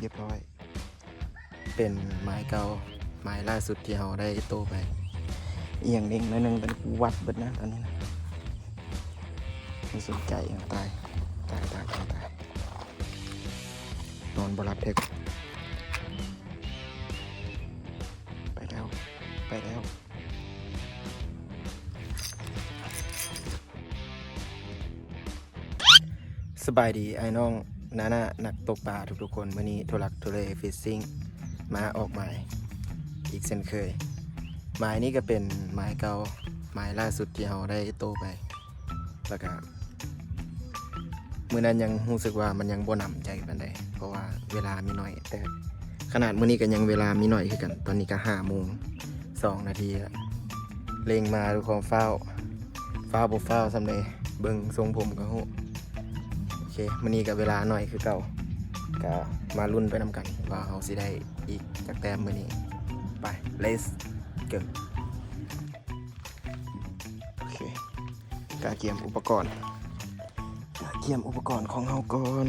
ຮຽບຮ້ອຍ ເປັນໝາຍເກົ່າ ໝາຍລ່າສຸດທີ່ເຮົາໄດ້ໂຕ້ໄປ. ອີ່ຫຍັງເດ້ງໜ້ອຍໜຶ່ງ ເປັນຫວັດເບິດນະຕອນນີ້ນະ. ບໍ່ສົນໃຈຫຍັງ ຕາຍ ຕາຍ ຕາຍ ຕາຍ ຕາຍ ນອນບໍ່ຫຼັບແທ້. ໄປແລ້ວ ໄປແລ້ວ. ສະບາຍດີອ້າຍນ້ອງນານາ ນັກຕົກປາທຸກໆຄົນ. ມື້ນີ້ທຸລັກທຸເລຟິດຊິງ ມາອອກໝາຍອີກເຊັ່ນເຄີຍ. ໝາຍນີ້ກໍເປັນໝາຍເກົ່າ ໝາຍລ່າສຸດທີ່ເຮົາໄດ້ໂຕ້ໄປ. ແລ້ວກະ ມື້ນັ້ນຍັງຮູ້ສຶກວ່າມັນຍັງບໍ່ໜຳໃຈປານໃດ ເພາະວ່າເວລາມີໜ້ອຍ ແຕ່ຂະໜາດມື້ນີ້ກໍຍັງເວລາມີໜ້ອຍຄືກັນ. ຕອນນີ້ກໍຫ້າໂມງສອງນາທີລະ ເລັ່ງມາດ້ວຍຄວາມຟ້າວ ຟ້າວບໍ່ຟ້າວສ່ຳໃດ ເບິ່ງຊົງຜົມກໍຮູ້. ໂອເຄ ມື້ນີ້ກໍເວລາໜ້ອຍຄືເກົ່າ ກໍມາລຸ້ນໄປນຳກັນວ່າເຮົາຊິໄດ້ອີກຈັກແຕ້ມມື້ນີ້. ໄປ ເລດສ໌ໂກ. ໂອເຄ ກະກຽມອຸປະກອນ ກະກຽມອຸປະກອນຂອງເຮົາກ່ອນ.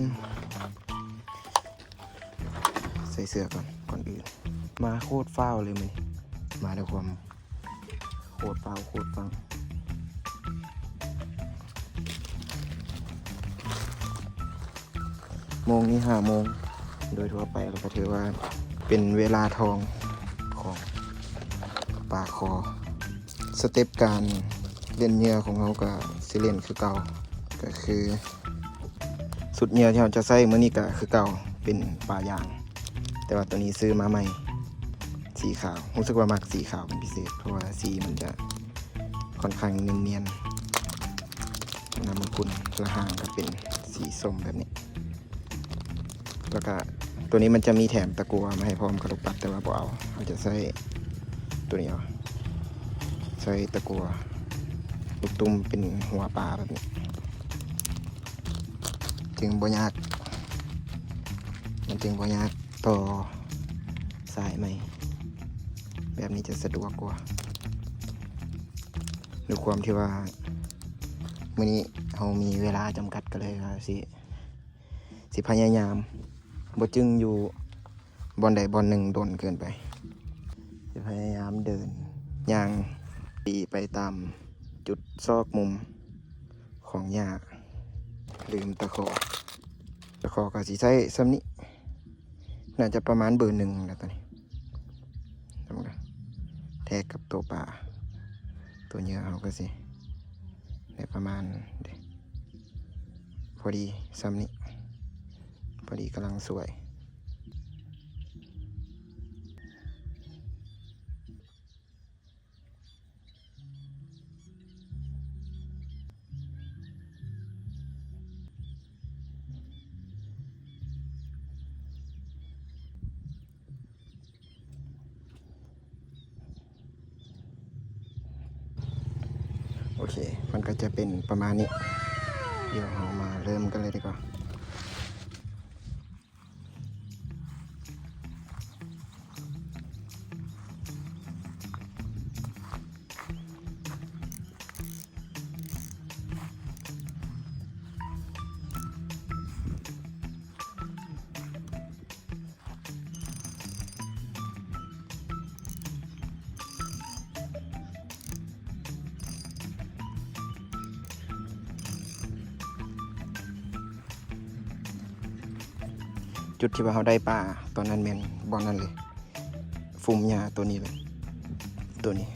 ໃສ່ເສື້ອກ່ອນ ກ່ອນອື່ນ. ມາໂຄດຟ້າວເລີຍມື້ນີ້ ມາດ້ວຍຄວາມໂຄດຟ້າວ ໂຄດຟ້າວ. ໂມງນີ້ຫ້າໂມງ ໂດຍທົ່ວໄປແລ້ວກໍຖືວ່າເປັນເວລາທອງຂອງປາຄໍ. ສະເຕັບການຫຼິ້ນເຫຍື່ອຂອງເຮົາກໍຊິຫຼິ້ນຄືເກົ່າ ກໍຄືຊຸດເຫຍື່ອທີ່ເຮົາຈະໃຊ້ມື້ນີ້ກໍຄືເກົ່າ ເປັນປາຢາງ. ແຕ່ວ່າໂຕນີ້ຊື້ມາໃໝ່ ສີຂາວ ຮູ້ສຶກວ່າມັກສີຂາວເປັນພິເສດ ເພາະວ່າສີມັນຈະຄ່ອນຂ້າງນຽນໆ ເວລາມັນຂຸ່ນ ລະຫາງກໍເປັນສີສົ້ມແບບນີ້. ແລ້ວກະໂຕນີ້ມັນຈະມີແຖມຕະກົ່ວມາໃຫ້ພ້ອມກັບລູກປັດ ແຕ່ວ່າບໍ່ເອົາ ເຮົາຈະໃຊ້ໂຕນີ້ເອົາ ໃຊ້ຕະກົ່ວລູກຕຸ້ມເປັນຫົວປາແບບນີ້ ຈຶ່ງບໍ່ຍາກ ມັນຈຶ່ງບໍ່ຍາກຕໍ່ສາຍໃໝ່ ແບບນີ້ຈະສະດວກກວ່າ. ດ້ວຍຄວາມທີ່ວ່າມື້ນີ້ເຮົາມີເວລາຈຳກັດ ກໍເລີຍວ່າຊິ ຊິພະຍາຍາມບໍ່ຈຶ່ງຢູ່ບ່ອນໃດບ່ອນໜຶ່ງດົນເກີນໄປ. ຊິພະຍາຍາມເດີນຍ່າງຕີໄປຕາມຈຸດຊອກມຸມຂອງຫຍ້າ. ລືມຕະຂໍ ຕະຂໍກໍຊິໃຊ້ສ່ຳນີ້ ໜ້າຈະປະມານເບີໜຶ່ງແຫຼະຕອນນີ້. ແທກກັບໂຕປາ ໂຕເຫຍື່ອເຮົາກໍຊິໄດ້ປະມານ ພໍດີສ່ຳນີ້ ພໍດີກຳລັງສວຍ. ໂອເຄ ມັນກໍຈະເປັນປະມານນີ້. ດຽວເຮົາມາເລີ່ມກັນເລີຍດີກວ່າ. ຈຸດທີ່ວ່າເຮົາໄດ້ປາຕອນນັ້ນແມ່ນບ່ອນນັ້ນເລີຍ ຟຸມຫຍ້າໂຕນີ້ເລີຍ ໂຕນີ້. ໂ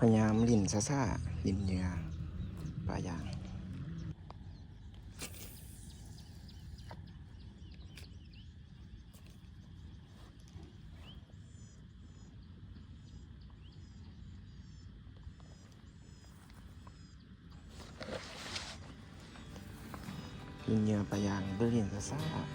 ພະຍາຍາມຫຼິ້ນຊ້າໆ ຫຼິ້ນເຫຍື່ອປາຢາງ. ເຫຍື່ອປາຢາງ ບໍ່ໄດ້ຫຼິ້ນຊ້າໆ.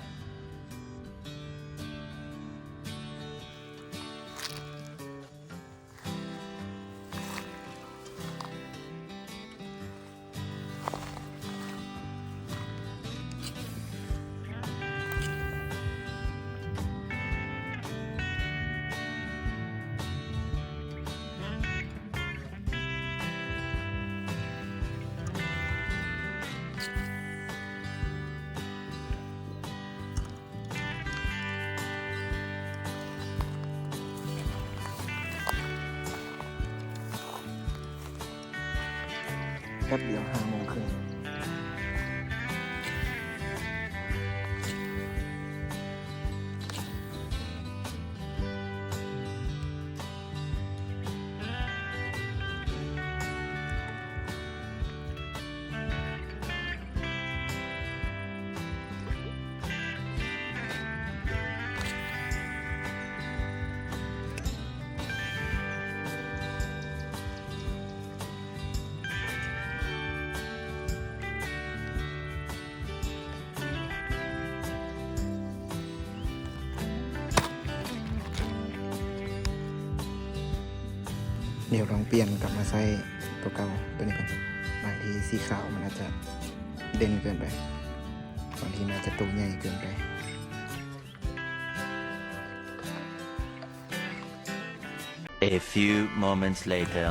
ແປັບດຽວ ຫ້າໂມງເຄິ່ງ. ດຽວລອງປ່ຽນກັບມາໃຊ້ຕົວເກົ່າ ຕົວນີ້ກ່ອນ. ບາງທີສີຂາວມັນອາດຈະເດັ່ນເກີນໄປ, ບາງທີມັນອາດຈະໂຕໃຫຍ່ເກີນໄປ. A few moments later.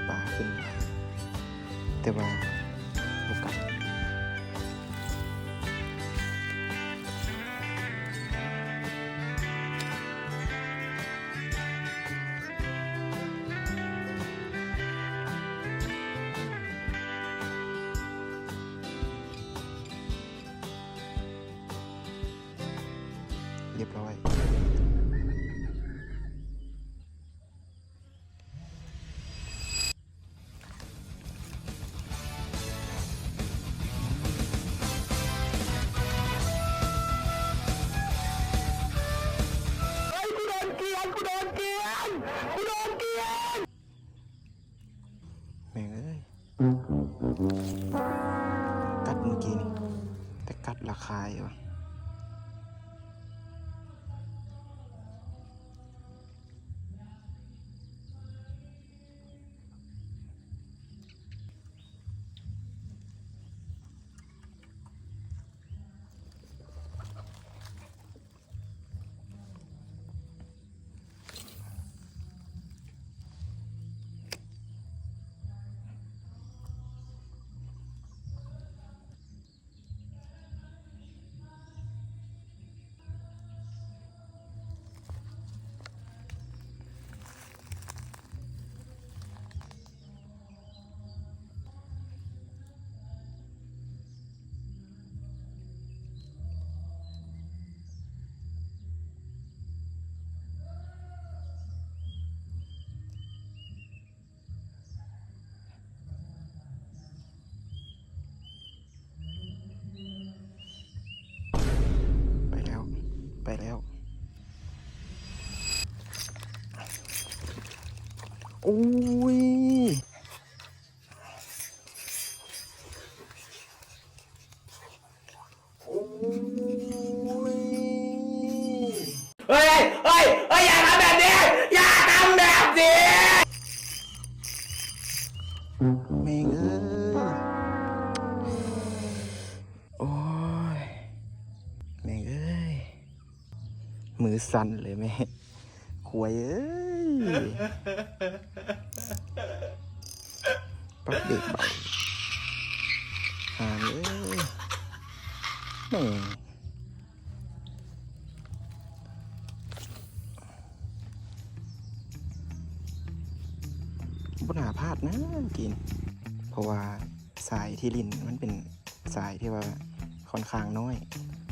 ປາຂຶ້ນ ແຕ່ວ່າບໍ່ກັດ. ຮຽບຮ້ອຍ. ເຮີ້ຍ ກູໂດນກຽນ ກູໂດນກຽນ ກູໂດນກຽນ. ແມ່ງເອີຍ ກັດມື້ກີ້ນີ້ ແຕ່ກັດລະຄາຍວ່າ. ໄປແລ້ວ ໄປແລ້ວ. ໂອ້ຍ ໂອ້ຍ ເຮີ້ຍ ເຮີ້ຍ ເຮີ້ຍ ຢ່າທຳແບບນີ້ ຢ່າທຳແບບນີ້ ແມ່ງເອີຍ. ໂອ້ຍ ແມ່ງເອີຍ ມືສັ່ນເລີຍແມ່. ຄວາຍເອີຍ ປັບເບຣກເບົາ ຫ່າງເອີຍ ແມ່ງ. ພາດນະກິນ ເພາະວ່າສາຍທີ່ຫຼິ້ນມັນເປັນສາຍທີ່ວ່າຂ້ອນຂ້າງນ້ອຍ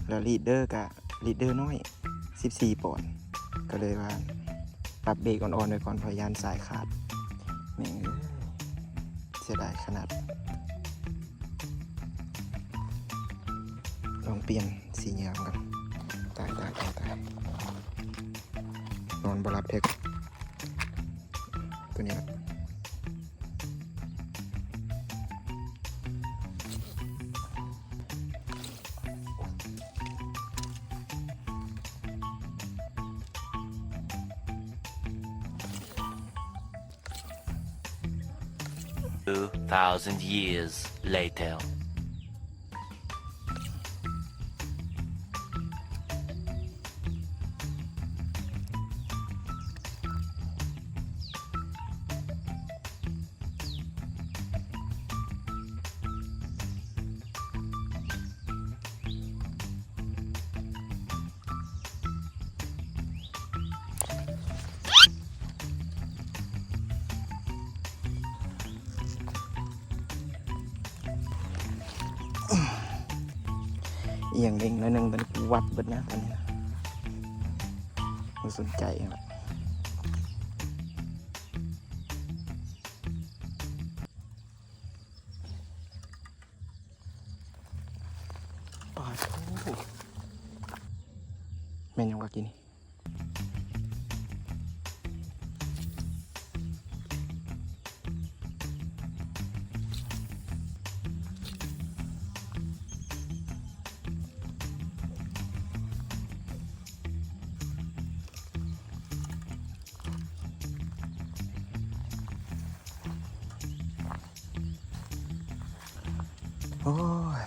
ແລ້ວລີດເດີກະລີດເດີນ້ອຍ ສິບສີ່ປອນ ກໍເລີຍວ່າປັບເບຣກອ່ອນໆໄວ້ກ່ອນ ເພາະຢ້ານສາຍຂາດ. ແມ່ງເອີຍ ເສຍດາຍຂະໜາດ. ລອງປ່ຽນສີເຫຍື່ອກ່ອນ. ຕາຍ ຕາຍ ຕາຍ ຕາຍ ນອນບໍ່ຫຼັບແທ້ ຕົວນີ້ລະ. Two thousand years later.ອີ່ຫຍັງເດ້ງໜ້ອຍໜຶ່ງ ຕອນນີ້ກູວັດເບິດນະ ຕອນນີ້ນະ ບໍ່ສົນໃຈຫຍັງລະ. ປາດໂທ້ ແມ່ນຫຍັງວະກີ້ນີ້? Ôi.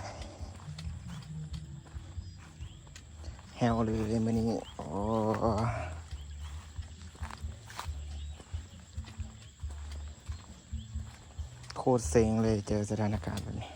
ແຫ້ວເລີຍມື້ນີ້ ໂອ້ ໂຄດເຊັງເລີຍ ເຈີສະຖານະການແບບນີ້.